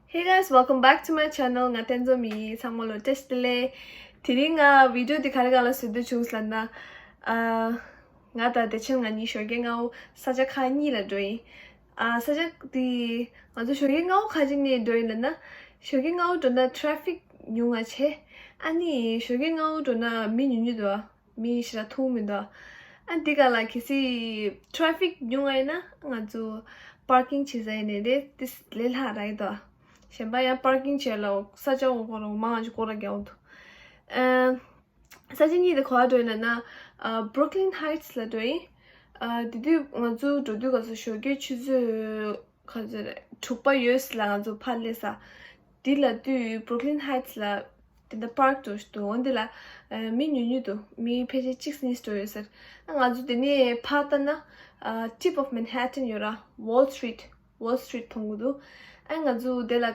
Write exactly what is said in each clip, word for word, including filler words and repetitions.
Hey guys, welcome back to my channel. ང་བསྟན་འཛོམས་ཡིན། ཚང་མ་ལ་བཀྲ་ཤིས་བདེ་ལེགས། དེ་རིང་ང་བི་ཌི་ཡོ་འདི་ག་རེ་ག་ལ་བཟོ་འདོད་བྱུང་ལབ་ན། ཨ། ང་དང་བདེ་ཆེན་ང་གཉིས་ཞོགས་ཀས་སྔ་པོ་ས་ཆ་ཁག་གཉིས་ལ་འགྲོ་ཡིན། ཨ། ས་ཆ་དེ་ང་ཚོ་ཞོགས་ཀས་སྔ་པོ་ག་རེ་བྱས་ནས་འགྲོ་ཡིན་ལབ་ན། ཞོགས་ཀས་སྔ་པོ་འགྲོ་ན་ཊེ་ཕིག་ཉུང་ང་ཆེ། ཨ་ནི་ཞོགས་ཀས་སྔ་པོ་འགྲོ་ན་མི་ཉུང་ཉུང་འདུག་མི་ཞེ་དྲག་ཐུག་མི་འདུག་ཨ་འདི་ག་ལ་གལ་སྲིད་ཊེ་ཕིག་ཉུང་ང་ཡིན་ན་ང་ཚོ་པར་ཀིང་བྱེད་ས་ཡིན་ནའི་རེད། དེ་ལས་སླ་ར་ཡིན་འདུག་གཞན་པ་ཡང་པར་ཀིང་བྱས་ལ་ས་ཆ་འོང་ཁོ་རང་མང་ང་ཅིག་སྐོར་ར་རྒྱག་འོང་འདུག་ཨ། ས་ཆ་གཉིས་དེ་ག་པར་འགྲོ་ཡིན་ལབ་ན། ཨ། Brooklyn Heights ལ་འགྲོ་ཡིན། ཨ། དེ་དུས་ང་ཚོ་འགྲོ་དུས་ག་ཚོད་ཞོགས་ཀས་ཆུ་ཚོད་ག་ཚོད་རེད། དྲུག་པ་ཡོལ་ལ་ང་ཚོ་ཕར་སླེབས་ས། དེ་ལ་དུས་Brooklyn Heights ལ་དེ་འདྲ་པར་འགྲོ་ཞིག་འདུག་འོན་ཏེ་ལ། ཨ། མི་ཉུང་ཉུང་འདུག་མི་ཕལ་ཆེར་གཅིག་གཉིས་འགྲོ་ཡོད་ཟེར། ཨ། ང་ཚོ་དེ་ནས་ཕར་ལྟ་ན། ཨ། Tip of Manhattan ཡོད་ར། Wall Street Wall Street མཐོང་གི་འདུག་ཨ། ང་ཚོ་དེ་ལ།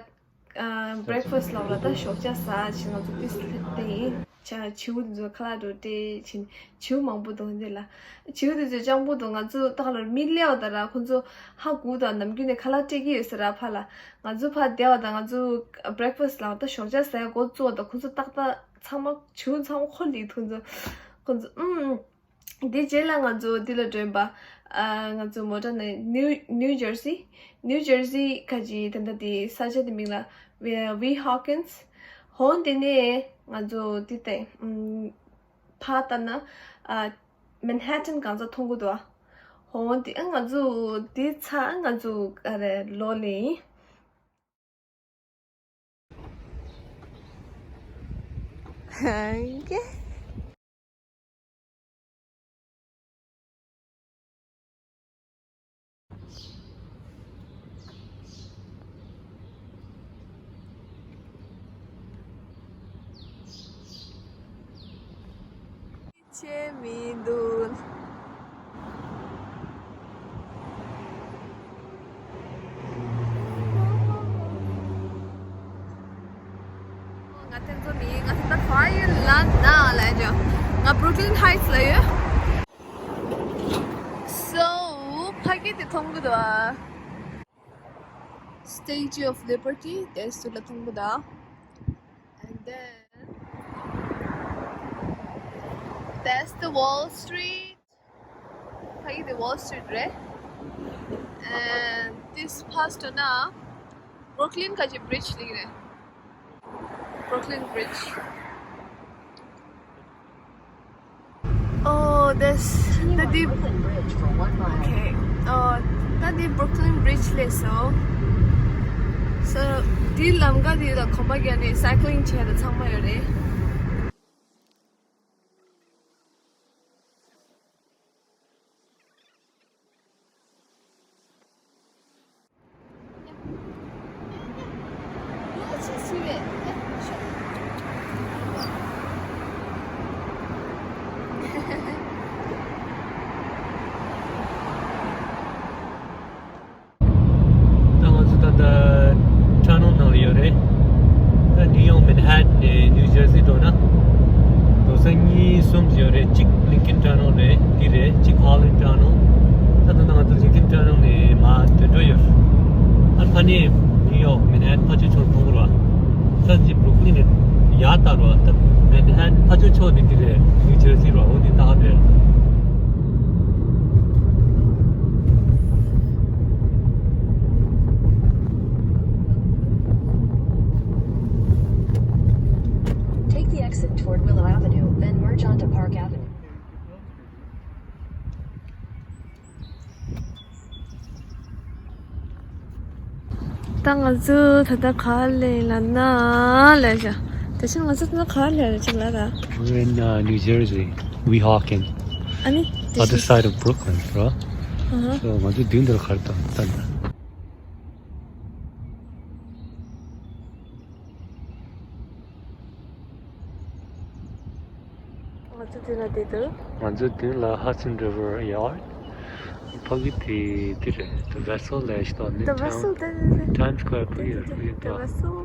ཨ། བྷི་རེག་ཕ་སི་ལ་ལ་ད་ཞོགས་ཇ་ཟ་ཕྱིན་ང་ཚོ་ཏིས་ལྷེབ་སྟེ་ཡིན། ཆ་བྱིའུ་དེ་ཚོ་ཁ་ལག་འགྲོ་སྤྲད་ཕྱིན་བྱིའུ་མང་པོ་འདུག་འདི་ལ། བྱིའུ་དེ་ཚོ་སྤྱང་པོ་འདུག་ང་ཚོ་ཏག་ལ་མི་སླེབས་པ་དང་ར་ཁོ་ཚོ་ཧ་གོ་དང་ནམ་རྒྱུན་ནས་ཁ་ལག་སྤྲད་ཀྱི་ཡོད་ས་ར་ཕ་ལ། ང་ཚོ་ཕ་བསྡད་པ་དང་ང་ཚོ་བྷི་རེག་ཕ་སི་ལ་ད་ཞོགས་ཇ་ཟ་ཡ་འགོ་བཙུགས་པ་དང་ཁོ་ཚོ་ཏག་ཏག་ཚང་མ་བྱིའུ་ཚང་མ་ཁོ་ལ་ཁོ་ཚོ་ཁོ་ཚོ་ཨུམ། དེ་རྗེས་ལ་ང་ཚོ་འདི་ལ་འགྲོ་ཡིན་པ། ཨ། ང་ཚོ་མོ་ཊ་ནས་ནིའུ་ནིའུ་ཇར་སི། ནིའུ་ཇར་སི་ཁ་ཅིག་ད་ལྟ་དེ་ས་ཆ་དེ་མིང་ལ་ཝི་ཝི་ཧོ་ཀིན་སི། ཧོན་དེ་ནས་ང་ཚོ་འདི་ཏེ་ཕ་ལྟ་ན། ཨ། མན་ཧེ་ཊན་གང་ས་མཐོང་གི་འདུག་ཨ། ཧོན་དེ་ཨ་ང་ཚོ་དེ་ཚ་ང་ཚོ་ཨ་རེ་ལོ་ལེ་ཡིན། ཆེ་མི་འདུག་ང་ཐེངས་ཚོ་མི་ང་ད་ལྟ་ག་ཡོད་ལབ་ན་ལབ་ཅོ། ང་Brooklyn Heights ལ་ཡོད། So ཕ་གི་དེ་མཐོང་གི་འདུག Statue of Liberty དེ་སུ་ལ་མཐོང་གི་འདུག And then that's the Wall Street. ཕ་གི་དེ་Wall Street རེད། And this past ན་Brooklyn ཁ་ཅིག་bridge ལིག་རེད། Brooklyn Bridge. Oh, this ད་འདི་Okay. Oh, ད་འདི་Brooklyn Bridge ལས་སོ། So འདི་ལམ་ཀ་འདི་ལ་གོམ་པ་རྒྱག་ནས་cycling བྱས་ད་ཚང་མ་ཡོད་རེད། ད་ང་ཚོ་ད་ལྟ་ཊ་ནལ་ནང་ལ་ཡོད་རེད། ད་ནིའུ་ཡོག་མན་ཧེ་ཊན་ནས་ནིའུ་ཇར་སི་འགྲོ་ན་རྡོག་རྩ་གཉིས་གསུམ་ཡོད་རེད། གཅིག་ལིན་ཀིན་ཊ་ནལ་རེད། འདི་རེད། གཅིག་ཧོ་ལན་ཊ་ནལ། ད་ད་ལྟ་ང་ཚོ་ལིན་ཀིན་ཊ་ནལ་ནས་མར་འགྲོ་འགྲོ་ཡོད། ཨ་ཕ་ནས་ནིའུ་ཡོག་མན་ཧེ་ཊན་ཕར་ཕྱོགས་ཕྱོགས་མཐོང་གི་རེད་བ། ད་འདི་བྷུ་རུག་ལིན་ནས་ཡར་ལྟ་རེད་བ། ད་མན་ཧེ་ཊན་ཕར་ཕྱོགས་ཕྱོགས་ནས་འདི་རེད། ནིའུ་ཇར་སི་རེད་བ། འོ་འདི་ལྟ་ག་རེད། Take the exit toward Willow Avenue, then merge onto Park Avenue. ད་ང་ཚོ་ད་ལྟ་ག་ལ་ཡིན་ལབ་ན་ལབ་བྱ། དེ་བཞིན་ང་ཚོ་ད་ལྟ་ག་ལ་ཡིན་ཅིག་ལབ་ད། We're in uh, New Jersey, Weehawken, ཨ་ནི་དེ་other བཞིན side of Brooklyn, bro. ཨ་ཧ། So ང་ཚོ་མདུན་དུ་ག་རེ་ད་ད་ད། ང་ཚོ་མདུན་ལ་བསྡད་འདུག་ང་ཚོ་མདུན་ལ་Hudson River Yard། ཕ་གི་དེ་དེ་རེད། The Vessel ལབ་ཞིག་འདུག The Vessel དེ་དེ་དེ། Times Square ཕ་གི་རེད། ཕ་གི་འདུག The Vessel།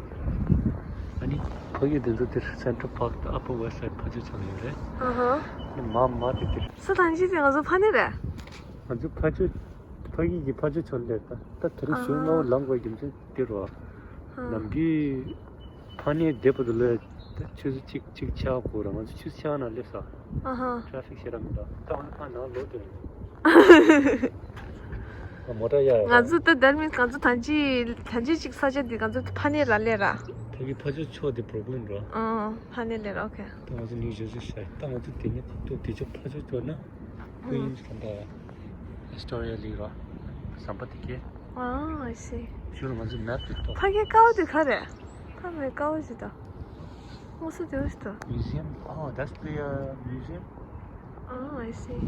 ཨ་ནི་ཕ་གི་དེ་ཚོ་དེར་Central Park དང་Upper West Side ཕར་ཕྱོགས་ཚང་ཡོད་རེད། ཨ་ཧ། ཨ་ནི་མ་མ་དེ་དེར། ས་ཐང་ཅི་དེ་ང་ཚོ་ཕ་ནས་རེད། ང་ཚོ་ཕ་ཆོས། ཕ་གི་གི་ཕ་ཆོས་ཆོར་ལེར་ད་ད་དེ་རིང་ཨ་ཧ། གཞུང་ལྔ་པོ་ལངས་དགོས་རྒྱུ་མཚན་དེ་རེད་བ། ནམ་རྒྱུན་ཕ་ནས་བསྡད་པ་དུ་ལས་ཆུ་ཚོད་གཅིག་གཅིག་ཆགས་དགོས་ར། ང་ཚོ་ཆུ་ཚོད་ཆགས་ན་སླེབས་ས། ཨ་ཧ། ཊ་ཕིག་ཞེ་དྲག་མི་འདུག་ད་ང་ཚོ་ཕ་ནང་ལོག་དེ་རེད། ཨ་མོ་ཊ་ཡ་ཡ། ང་ཚོ་ད་དེར་མིན་ང་ཚོ་ཐང་ཅི་ཐང་ཅི་གཅིག་ས་ཆ་འདི་ང་ཚོ་ཕ་ནས་ར་སླེབས་ར། ཕ་གི་ཕ་ཆོས་ཕྱོགས་དེ་པོ་རོ་བི་ལེམ་ར། ཨ་ཕ་ནས་སླེབས་ར། ཨོ་ཁེ། ད་ང་ཚོ་ནིའུ་ཇར་སི་ཤར། ད་ང་ཚོ་དེ་ནས་ཐུག་ཐུག་དེ་ཆོ་ཕ་ཆོས་ཕྱོགས་ན། ཀུ་ཨིན་ཟམ་པ། ཨེ་སི་ཊོ་རི་ཡ་ལི་ར། ཟམ་པ་དེ་གས། ཨ་ཨའི་སི། ཞུ་ལ་ང་ཚོ་མེབ་དེ་ཐོག་ཕ་གི་ཀའོ་དེ་ག་རེད། ཕ་གི་ཀའོ་ཞིག་ད། ངོ་སོ་དེ་བ་ཞིག་ད། Museum. Oh, that's the uh, museum. ཨ་ཨའི་སི།